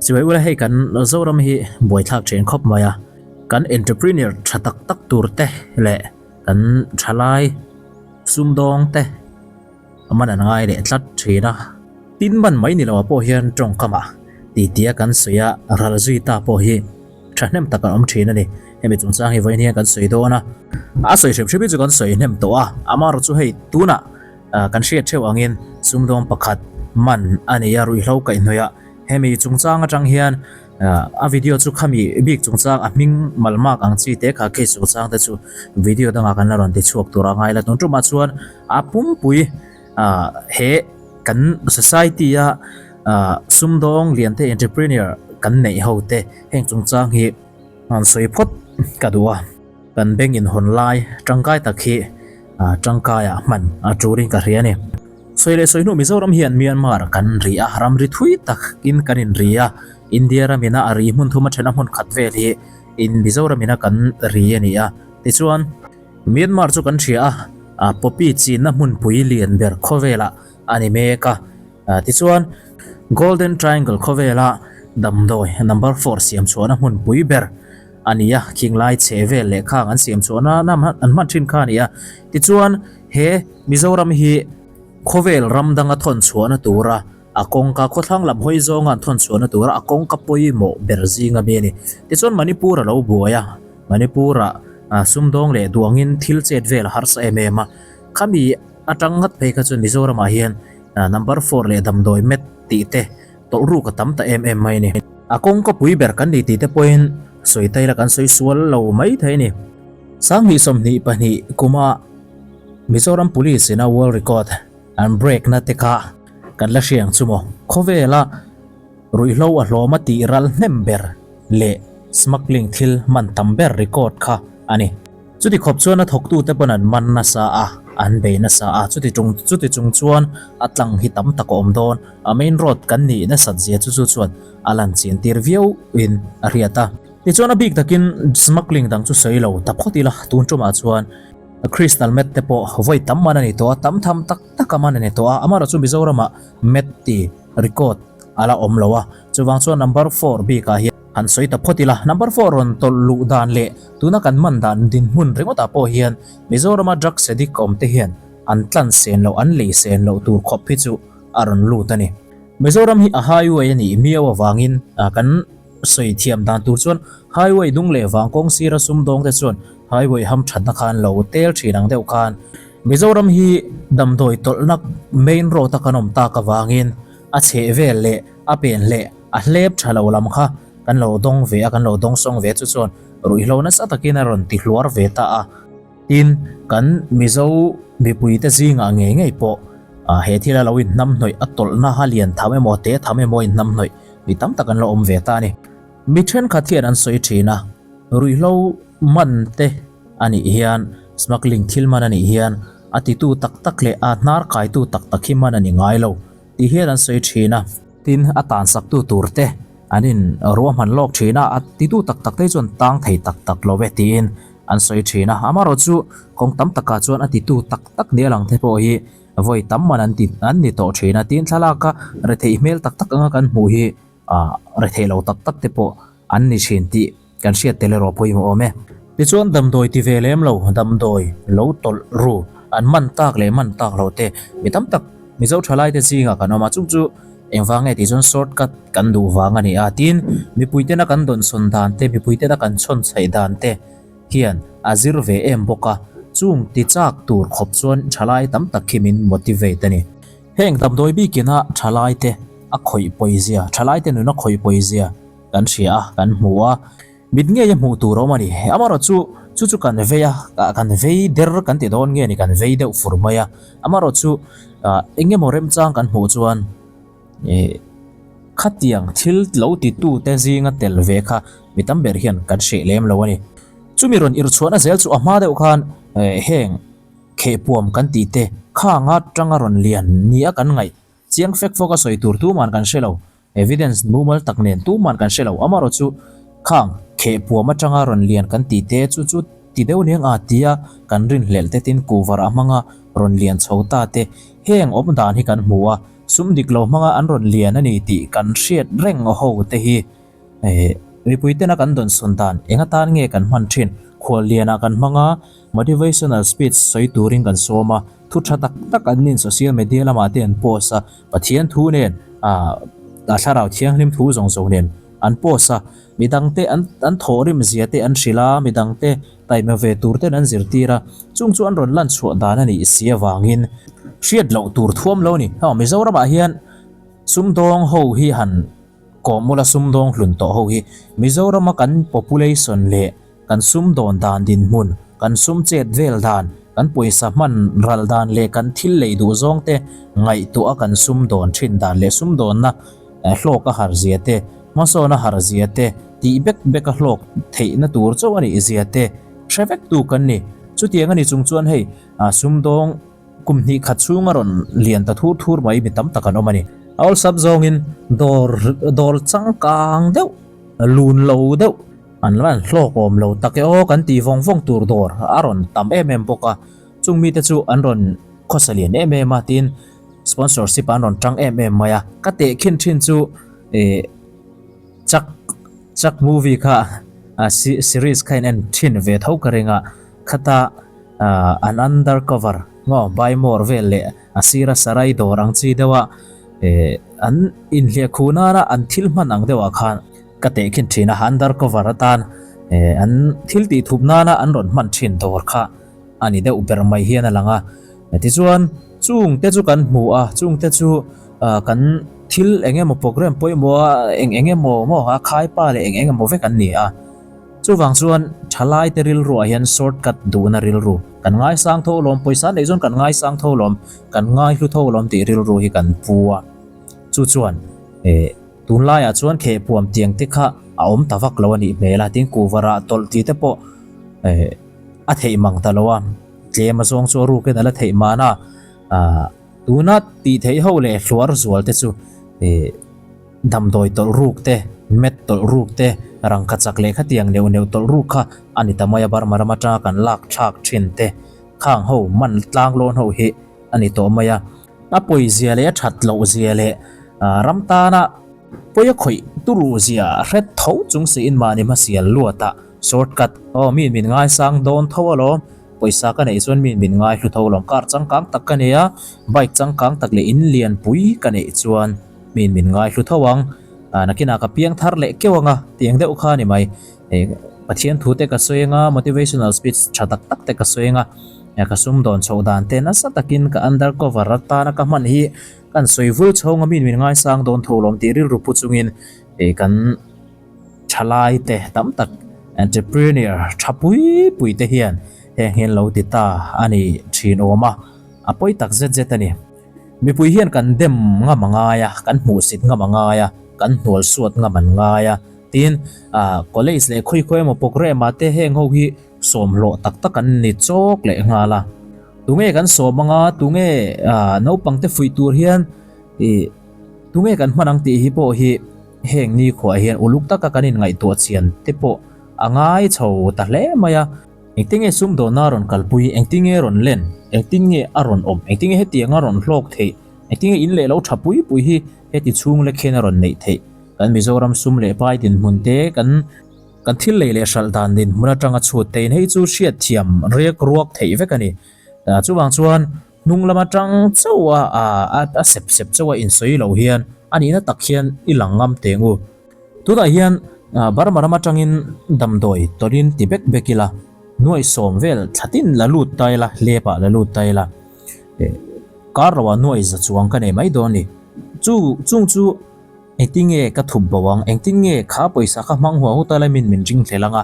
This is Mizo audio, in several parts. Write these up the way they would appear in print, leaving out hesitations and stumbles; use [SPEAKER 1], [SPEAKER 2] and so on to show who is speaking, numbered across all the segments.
[SPEAKER 1] Chibai ula hei kan Zoram hi buaithlak thin khawp mai a, kan entrepreneur tha tak tak tur te leh kan thalai sumdawng te a man an ngai leh tlat thin a. Tin man mai ni loah pawh hian tawngkam ah ti tia kan sawi a, ral zui ta pawh hi thahnem tak an awm thin a ni. Hemi chungchang hi vawiin hian kan sawi dawn a, a sawi hrim hrim hi chu kan sawi hnem tawh a, amaherawhchu hei tunah kan hriat theuh angin sumdawng pakhat man a nei a, ruihhlo kaihhnawih a, hemi chungchang atang hian a video chu khami bik chungchang a hming malmak ang chi te kha case chungchang te chu video dangah kan la rawn ti chhuak tur a ngai la, tun tumah chuan a pumpui he kan society a sumdawng lian te entrepreneur kan neih ho te heng chungchang hi an sawi phawt ka duh a. Kan bank in hawn lai tangkai tak hi tangkai ah hman a turin ka hria a ni. Sawi leh sawi hnu Mizoram hian Myanmar kan ri a, ramri thui tak in kan in ri a, India ram ina a ri hmun thum a then a hmun khat vel hi in Mizoram ina kan ri a ni a. Tichuan Myanmar chu kan hria a, poppy chinna hmunpui lian ber khawvelah a ni mek a. Tichuan Golden Triangle khawvela damdawi number four siam chhuahna hmunpui ber a ni a, khinglai chhe vel leh khang an siam chhuahna an hman thin kha a ni a. Tichuan he Mizoram hi khawvel ram danga thawn chhuahna tura a kawngka khawthlang lam hawi zawnga an thawn chhuahna tura a kawngka pawimawh ber zinga mi a ni. Tichuan Manipur a lo buai a, Manipur-ah sumdawng leh duangin thil chet vel a harsa em em a, khami atang ngat phei kha chuan Mizoramah hian number four leh damdawi met tih te tawlh ruk a tam ta em em mai a ni. A kawngka pui ber kan ni tih te pawhin sawi ta ila kan sawi sual lo mai thei a ni. 2022 kuma Mizoram Police ina world record an break na te kha kan la hriang chu maw. Khawvela ruihhlo a hlawm a tih ral hnem ber leh smuggling thil man tam ber record kha a ni. Chuti khawp chuan a thawktute pawn an man nasa a, an bei nasa a, chuti chung chuti chung chuan a tlang hi tam tak a awm dawn. A main road kan nih nasat zia chu chu chuan a lan chian tir viau in a hriat a. Tichuan a bik takin smuggling dang chu sawi lo ta phawt ila, tun tumah chuan crystal meth te pawh vawi tam man a ni tawh a, tam tham tak tak a man a ni tawh a, amaherawhchu chu Mizoramah meth ti record a la awm lo a, chuvang chuan number four bikah hian Han sawi ta phawt ila, number four rawn tawlh luh dan leh tuna kan man dan dinhmun ringawtah pawh hian Mizorama drugs addict awm te hian an tlan sen loh, an lei sen loh tur khawp hi chu a rawn lut a ni. Mizoram hi a highway a nih miau avangin kan sawi thiam dan tur chuan highway dung leh vang kawng sira sumdawng te chuan highway ham thatna khan lo tel thin ang deuh khan Mizoram hi damdawi tawlhna main road a kan awm tak avangin a chheh vel leh a pen leh A hlep tha lo lam kha kan lo dawng ve a, kan lo dawng sawng ve chu chuan ruihhlo nasa takin a rawn ti hluar ve ta a. Tin, kan Mizo mipuite zingah ngei ngei pawh he thila lo inhnamhnawih a tawlhna a lian tham emaw te tham emaw inhnamhnawih mi tam tak an lo awm ve ta a ni. Mi thenkhat hian an sawi thin a, ruihhlo man te a nih hian, smuggling thil man a nih hian a titu tak tak leh a hnar kaitu tak tak hi man a ni ngai lo tih hian an sawi thin a. Tin, a tan saktu tur te an in ruahman lawk thin a, a titu tak tak te chuan tang thei tak tak lo ve tiin an sawi thin a. Amaherawh chu kawng tam takah chuan a titu tak tak nia lang te pawh hi vawi tam man an ti an ni tawh thin a. Tin, thlalaka retheih hmel tak tak anga kan hmuh hi retheih lo tak tak te pawh an ni thin tih kan hriat tel erawh pawimawh awm e. Tichuan damdawi ti ve lem lo, damdawi lo tawlh ru, an man tak leh man tak lo te mi tam tak Mizo thalai te zingah kan awm a, chung chu engvang nge tih chuan short cut kan duh vang a ni a, tin mipui tena kan dawnsawn dan te, mipui tena kan chhawn chhaih dan te hian a zir ve em bawk a, chung ti chak tur khawp chuan thalai tam tak khi min motivate a ni. Heng damdawi bikina thalai te a khawih pawizia, thalai te nun a khawih pawizia, Kan hria a, kan hmu a, mit ngei a hmuh tur a awm a ni. Amaherawh chu, chu chu kan vei a, kan vei der kan ti dawn nge ni, kan vei deuh fur mai a. Amaherawh chu, eng emaw remchang kan hmuh chuan ih khatiang thil lo titu te zinga tel ve kha mi tam ber hian kan hreh lem lo a ni. Chumi rawn irhchhuahna zel chu a hma deuh khan heng khehpuam kan tih te khanga tanga rawn lian nia kan ngaih chiang fek fawk a sawi tur tuman kan hre lo. Evidence mumal tak nen tuman kan hre lo, amaherawh chu khang khehpuam atanga rawn lian kan tih te chu chu ti deuh niang a tia kan rinhlelh te tin kuvar a hmanga rawn lian chho ta te heng awm dan hi kan hmu a. Sum dik lo hmanga an rawn lian a ni tih kan hriat reng ho te hi mipui tena kan dawnsawn dan eng atan nge kan hman thin? Khuallianah kan hmang a, motivational speech sawi turin kan sawm a, thu tha tak tak an nin social media lamah te an post a, Pathian thu nen a thlarau thianghlim thu zawng zawng nen an post a, midangte an an thawhrim zia te an hrilh a, midangte taima ve tur ten an zirtir a, chung chu an rawn lan chhuah dan a nih si avangin hriat loh tur thuam lo a ni. Aw Mizoramah hian sumdawng ho hi han kawhmula sumdawng hlun tawh ho hi Mizorama kan population leh Kan sum dawn dan dinhmun, kan sum chet vel dan, kan pawisa hman ral dan leh kan thil lei duh zawng te ngaihtuah a kan sum dawn thin dan leh sum dawnna hlawk a har zia te, hmasawn a har zia te, tih bek bek a hlawk theihna tur chauh a nih zia te hre vek tu kan ni. Chutiang a ni chung chuan hei sum dawng kum hnih khat chhung a rawn lian ta thur thur mai mi tam tak an awm a ni. A awlsam zawngin dawr dawr changkang deuh, lun lo deuh, An la hlawk awm lo tak e aw kan tih vawng vawng tur dawr a rawn tam em em bawk a, chung mite chu an rawn khawsa lian em em a tin sponsorship an rawn tang em em mai a, ka tehkhin thin chu ih chak chak movie kha a series kha in en thin ve tho ka ring a, khata an undercover maw buy more vel leh a sira sarai dawr ang chi deuh a ih an inhliah khuh nana an thil hman ang deuh ah khan. Ka tehkhin thin a, undercover atan an thil tih thup nana an rawn hman thin dawr kha a ni deuh ber mai hian a lang a. Tichuan, chung te chu kan hmu a, chung te chu kan thil eng emaw program pawimawh a, eng eng emaw maw a khaipa leh eng eng emaw vek an ni a. Chuvang chuan thalai te rilruah hian shortcut duhna rilru, kan ngaisang tho lawm, pawisa neih chuan kan ngaisang tho lawm, kan ngaihlu tho lawm tih rilru hi kan pu a. Chu chuan Tunlaiah chuan khehpuam tiang te kha a awm ta vak lo a nih hmel a, tin kuvarah tawlh tih te pawh a theih mang ta lo a, tlem a zawng chu a rukin a la theih mahna tuna tih theih ho leh hluar zual te chu damdawi tawlh ruk te, mat tawlh ruk te, rangka chak leh khatiang neuh neuh tawlh ruk kha a ni ta mai a, Burma ram atanga kan lak thlak thin te khang ho man tlang lawn ho hi a ni tawh mai a. A pawizia leh a that loh zia leh ram tana pawi a khawih turu zia hret tho chung siin mahni hmasial luat a shortcut aw miin min ngaisang dawn tho alawm pawisa ka neih chuan miin min ngaihlu tho alawm car changkang tak ka nei a bike changkang tak leh in lian pui ka neih chuan miin min ngaihlu tho ang nakinah ka piang thar leh keuh anga tiang deuh kha a ni mai Pathian thu te ka sawi anga motivational speech tha tak tak te ka sawi anga. Ka sumdawn chhoh dan te nasa takin ka undercover atana ka hman hi kan sawi vul chhawng a min min ngaisang dawn tho lawm tih rilru pu chungin kan thalai te tam tak entrepreneur tha pui pui te hian heng hian lo ti ta a ni thin awm a, a pawi tak zet zet a ni. Mipui hian kan dem ngam a ngai a, kan hmuhsit ngam a ngai a, kan hnual suat ngam an ngai a, tin college leh khawi khawi emaw programme ah te heng ho hi Sawm hlawh tak tak an ni chawk leh nghal a. Tunge kan sawm anga, tunge naupang te fuih tur hian ih tunge kan hman ang tih hi pawh hi heng nikhuah hian uluk taka kan inngaihtuah chian te pawh a ngai chho ta hle mai a. Engtinge sumdawnna a rawn kalpui, engtinge rawn len, engtinge a rawn awm, engtinge hetianga rawn hlawk theih, engtinge in leh lo tha pui pui hi heti chhung lek hian a rawn neih theih. Kan Mizoram sum leh pai dinhmun te kan. Kan thil lei leh hralh dan dinhmun atanga chhut tein hei chu hriatthiam rek ruak theih vek a ni. Chuvang chuan hnung lam atang chauh a a sep sep chauh a insawi loh hian a nihna tak hian i lang ngam teng u. Tunah hian Burma ram atangin damdawi tawlhin ti bek bek ila, nuai sawm vel thlatin la lut ta ila, hlep ah la lut ta ila, kar loah nuai za chuang ka nei mai dawn a ni. Chu chung chu. Engtin nge ka thup bo ang, engtin nge kha pawisa kha hmang huah hut a laimin min ring hlel ang a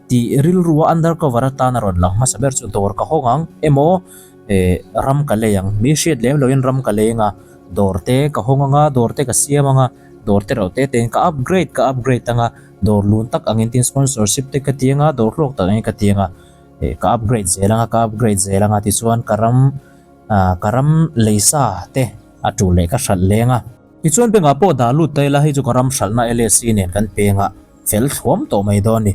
[SPEAKER 1] tih rilru a undercover atan a rawn lang hmasa ber chu dawr ka hawng ang emaw eh ram ka lei ang, mi hriat lem loin ram ka lei ang a, dawr te ka hawng ang a, dawr te ka siam ang a, dawr te reuh te tein ka upgrade ka upgrade ang a, dawr lun tak angin tin sponsorship te ka ti ang a, dawr hlawk tak angin ka ti ang a, eh ka upgrade zel ang a, ka upgrade zel ang a tichuan ka ram ah ka ram leisa te a tul leh ka hralh leng a. Tichuan bengah pawh dah lut ta ila hei chu ka ram hralhna LSC nen kan peng a, fel thluam tawh mai dawn ni.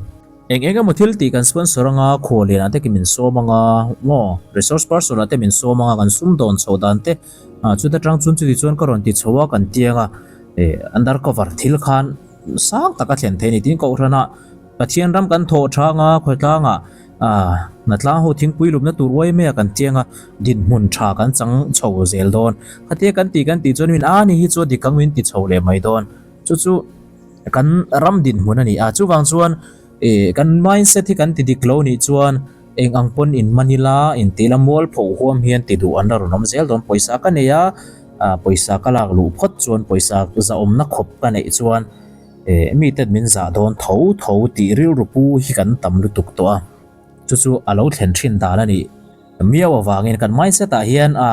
[SPEAKER 1] Eng eng emaw thil tih kan sponsor anga khualianah te khi min sawm anga maw, resource person ah te min sawm anga kan sum dawn chho dan te Chuta tang chuan chuti chuan ka rawn ti chho a kan tiang a, undercover thil khan sang taka thlen thei a ni. Tin, Kohhranah Pathian ram kan thawh thang a, khawtlangah hnatlang ho thingpui lumna tur uai mai a kan tiang a, dinhmun tha kan chang chho zel dawn. Khatia kan tih kan tih chuan min a ni hi chu a dik ang min ti chho leh mai dawn. Chu chu kan ram dinhmun a ni a, chuvang chuan kan mindset hi kan ti dik lo nih chuan eng ang pawn in man ila, in ti ila mual pho huam hian ti duh an la rawn awm zel dawn. Pawisa ka nei a, pawisa ka lak luh phawt chuan pawisa zahawmna khawp ka neih chuan mite min zah dawn tho tho tih rilru pu hi kan tam lutuk tawh a, chu chu a lo thlen thin dan a nih miau avangin kan mindset ah hian a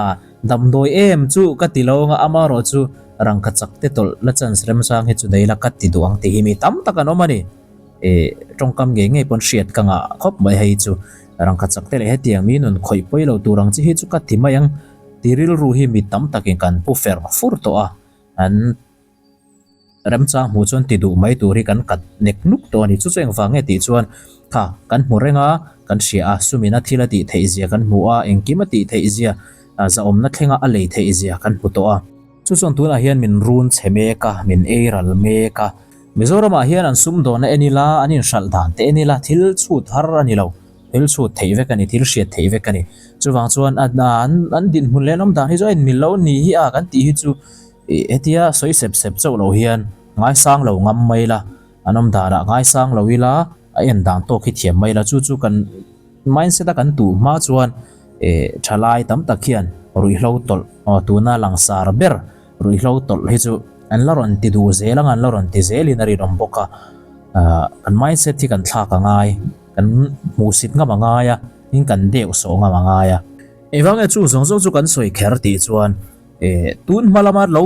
[SPEAKER 1] damdawi em chu ka ti lo anga amaherawh chu rangka chak te tawlh la chance remchang hi chu nei la ka ti duh ang tih hi mi tam tak an awm a ni. Tawngkam ngei ngei pawn hriat ka ngah khawp mai hei chu rangka chak te leh hetiang mi nun khawih pawi lo tur ang chi hi chu ka ti mai ang ti rilru hi mi tam takin kan pu fer fur tawh a an Remchang hmuh chuan ti duh mai tur hi kan kat nek nuk tawh a ni. Chu chu engvang nge tih chuan kha kan hmu reng a, kan hria a, sumina thil a tih theih zia kan hmu a, engkim a tih theih zia, zahawmna thlenga a lei theih zia kan hmu tawh a. Chu chuan tunah hian min run chhe mek a, min ei ral mek a. Mizoramah hian an sumdawnna en ila, an inhralh dan te en ila, thil chhut har a ni lo. Thil chhut theih vek a ni, thil hriat theih vek a ni. Chuvang chuan an dinhmun leh an awm dan hi chu a inmil lo ni hi a kan tih hi chu Hetia sawi sep sep chauh lo hian ngaisang lo ngam mai la, an awm danah ngaisang lo ila a en dan tawk hi thiam mai la, chu chu kan mindset a kan tuh hma chuan thalai tam tak hian ruihhlo tawlh aw tuna langsar ber ruihhlo tawlh hi chu an la rawn ti duh zel ang, an la rawn ti zelin a rinawm bawk a, kan mindset hi kan thlak a ngai, kan hmuhsit ngam a ngai a, tin kan deuh sawh ngam a ngai a. Engvang nge chung zawng zawng chu kan sawi kher tih chuan. Eh, tun hma lama lo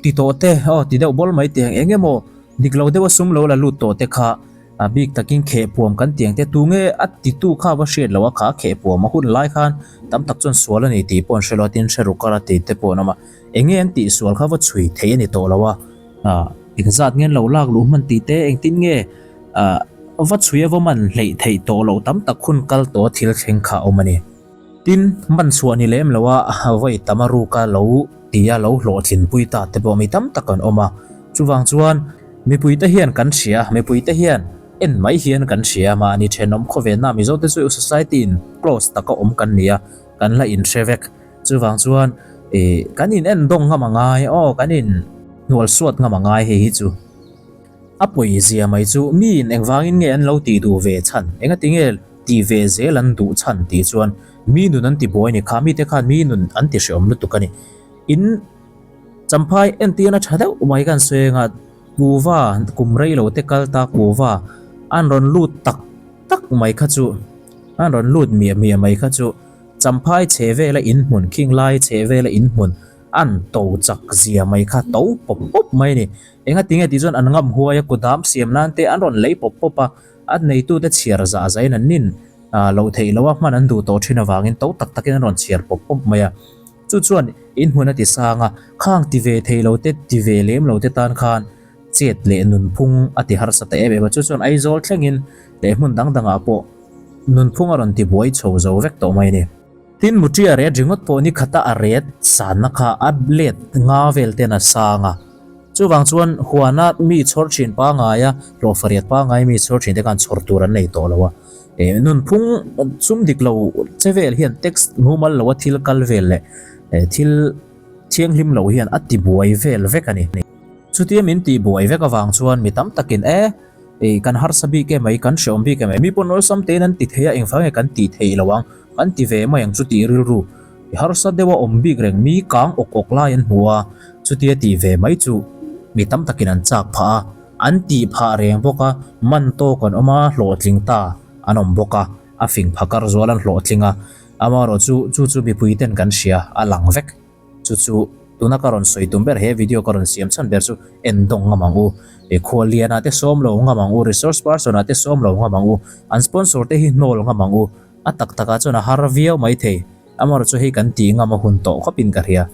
[SPEAKER 1] ti tawh te, aw ti deuh bawl mai teng eng emaw dik lo deuha sum lo la lut tawh te kha a bik takin khehpuam kan tiang te tunge a titu kha va hriat loh a kha khehpuam a hun lai khan tam tak chuan sual a ni tih pawh an hre lo a tin hre ruk kar a ti te pawh an awm a enge an tih sual kha va chhui theih a ni tawh lo a ah engzat nge an lo lak luh hman tih te engtin nge ah va chhui a va man hleih theih tawh loh tam tak hun kal tawh a thil thleng kha a awm a ni. Tin, man chhuah ni lem lo a, vawi tam a ruk a lo ti a lo hlawhtlinpui ta te pawh mi tam tak an awm a. Chuvang chuan mipuite hian kan hria, mipuite hian en mai hian kan hria, mahni thenawm khawvelna Mizote chu society in close taka awm kan ni a, kan la inhre vek. Chuvang chuan ih kan in en dawng ngam a ngai, aw kan in hnualsuat ngam a ngai hei hi chu. A pawizia mai chu miin engvangin nge an lo tih duh ve chhan, engati nge tih ve zel an duh chhan tih chuan mi nun an ti buai ni kha, mite khan mi nun an ti hreawm lutuk a ni. In Champhai entirna tha deuh mai kan sawi anga kuva kum rei lo te kal ta kuva an rawn lut tak tak mai kha chu an rawn lut miah miah mai kha chu Champhai chhe vela inhmun khing lai chhe vela inhmun an to chak zia mai kha to pawp pawp mai a ni. Enga tinge tih chuan an ngam huai a, kudam siam nan te an rawn lei pawp pawp a, a neitute chhiar zah zahin an nin loh theih loh a, hman an duh tawh thin avangin to tak takin an rawn chhiar pawp pawp mai a. Chu chuan inhmun a ti sang a, khang ti ve thei lo te, ti ve lem lo te tan khan chet leh nunphung a ti harsa ta em em a, chu chuan Aizawl thlengin leh hmun dang dangah pawh nunphung a rawn ti buai chho zo vek tawh mai a ni. Tin, Mutri a ret ringawt pawh ni khata a ret sanna kha a let nga vel ten a sang a. Chuvang chuan huana mi chhawr thin pangaia hlawhfa riat pangai mi chhawr thin te khan chhawr tur an nei tawh lo a. Eh, nunphung sum dik lo che vel hian tax mumal loa thil kal vel leh thil thianghlim lo hian a ti buai vel vek a ni. Chutia min tih buai vek avang chuan mi tam takin e, Ei, kan harsa bik em mai, kan hreawm bik em mai, mi pawn awlsam tein an ti thei a, engvang nge kan tih theih lo ang, kan ti ve mai ang chu tih rilru i harsa deuh a awm bik reng, mi kang awk awk lai an hmu a, chutia tih ve mai chu mi tam takin an chak phah a, an tih phah reng bawk a, man tawk an awm a, hlawhtling ta an awm bawk a, a fing phakar zual an hlawhtling a, amaherawhchu chu chu mipui ten kan hria a lang vek. Chu chu tuna ka rawn sawi tum ber he video ka rawn siam chhan ber chu en dawng ngam ang u. E khuallian ah te sawm lo ngam ang u, resource person ah te sawm lo ngam ang u, an sponsor te hi hnawl ngam ang u. A tak tak ah chuan a har viau mai thei. Amaherawhchu hei kan tih ngam a hun tawh khawp in ka hria.